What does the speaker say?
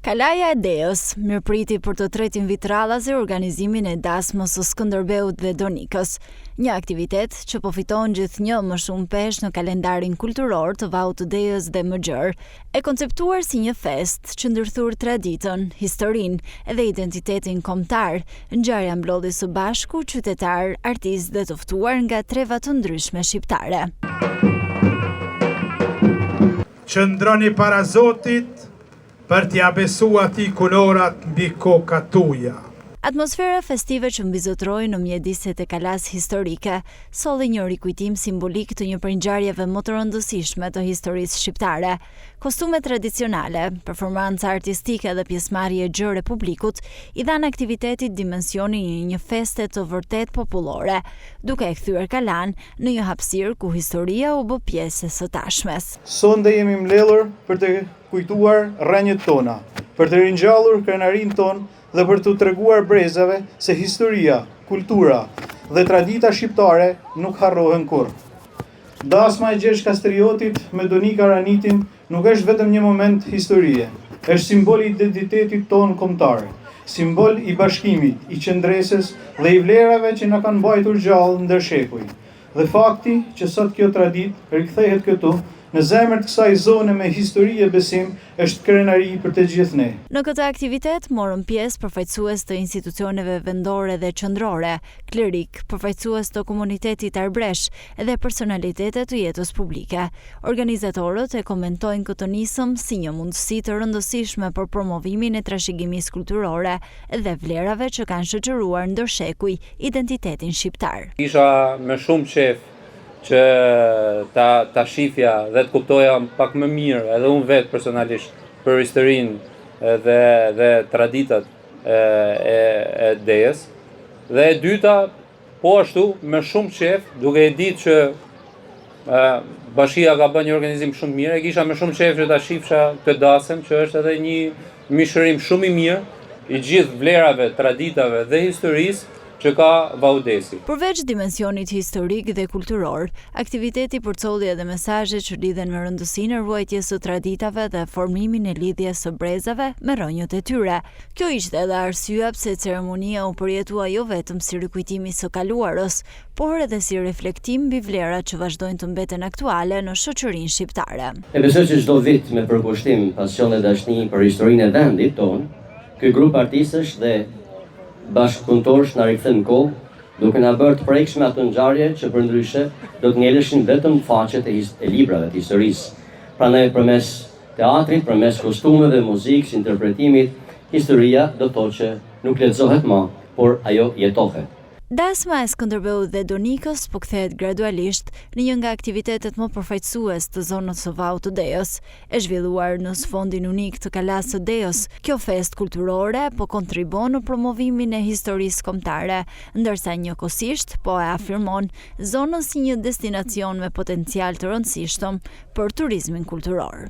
Kalaja e Dejës mirëpriti për të tretin vit radhazi organizimin e dasmës së Skënderbeut dhe Donikës, një aktivitet që po fiton gjithnjë më shumë peshë në kalendarin kulturor të Vaut të Dejës dhe më gjerë. E konceptuar si një festë që ndërthur traditën, historinë dhe identitetin kombëtar, ngjarja mblodhi së bashku qytetarë, artistë dhe të ftuar nga treva të ndryshme shqiptare. Qëndroni para Zotit për t'ia besu atij kunorat mbi kokat tuja. Atmosfera festive që mbizotëroi në mjediset e kalasë historike, solli një rikujtim simbolik të një prej ngjarjeve më të rëndësishme të historisë shqiptare. Kostumet tradicionale, performanca artistike dhe pjesëmarrje e gjerë e publikut i dhanë aktivitetit dimensionin e një feste të vërtetë popullore, duke e kthyer kalanë në një hapësirë ku historia u bë pjesë e së tashmes. Sonde jemi mbledhur për të kujtuar rrënjët tona, për të ringjallur krenarinë tonë dhe për t'u treguar brezave se historia, kultura dhe tradita shqiptare nuk harrohen kurrë. Dasma e Gjergj Kastriotit me Donikë Aranitin nuk është vetëm një moment historie, është simbol i identitetit tonë kombëtar, simbol i bashkimit, i qëndresës dhe i vlerave që na kanë mbajtur gjallë ndër shekuj. Dhe fakti që sot kjo traditë rikthehet këtu, në zemër të kësaj zone me histori e besim, është krenari për të gjithë ne. Në këtë aktivitet morën pjesë përfaqësues të institucioneve vendore dhe qendrore, klerikë, përfaqësues të komunitetit arbresh dhe personalitete të jetës publike. Organizatorët e komentojnë këtë nismë si një mundësi të rëndësishme për promovimin e trashëgimisë kulturore dhe vlerave që kanë shoqëruar ndër shekuj identitetin shqiptar. Kisha me shumë qejf që ta ta shifja dhe të kuptoja pak më mirë edhe unë vetë personalisht për historinë dhe dhe traditat e e, e Dejës. Dhe e dyta, po ashtu me shumë qejf, duke e ditë që e, bashkia ka bërë një organizim shumë mirë, e kisha me shumë qejf që ta shifsha këtë dasëm, që është edhe një mishërim shumë i mirë i gjithë vlerave, traditave dhe historisë që ka Vau i Dejës. Përveç dimensionit historik dhe kulturor, aktiviteti përcolli edhe mesazhe që lidhen me rëndësinë e ruajtjes së traditave dhe formimin e lidhjes së brezave me rrënjët e tyre. Kjo ishte edhe arsyeja pse ceremonia u përjetua jo vetëm si rikujtim i së kaluarës, por edhe si reflektim mbi vlerat që vazhdojnë të mbeten aktuale në shoqërinë shqiptare. E besoj që çdo vit me përkushtim, pasion dhe dashni për historinë e vendit tonë, ky grup artistësh dhe bashkëpunëtorësh na rikthen në kohë, duke na bërë të prekshme ato ngjarje që përndryshe do të ngeleshin vetëm në faqet e, e librave të historisë. Prandaj përmes teatrit, përmes kostumeve, muzikës, interpretimit, historia do të thotë që nuk lexohet më, por ajo jetohet. Dasma e Skënderbeut dhe Donikës po kthehet gradualisht në një nga aktivitetet më përfaqësues të zonës së Vaut të Dejës. E zhvilluar në sfondin unik të Kalasë së Dejës, kjo festë kulturore po kontribuon në promovimin e historisë kombëtare, ndërsa njëkohësisht po e afirmon zonën si një destinacion me potencial të rëndësishëm për turizmin kulturor.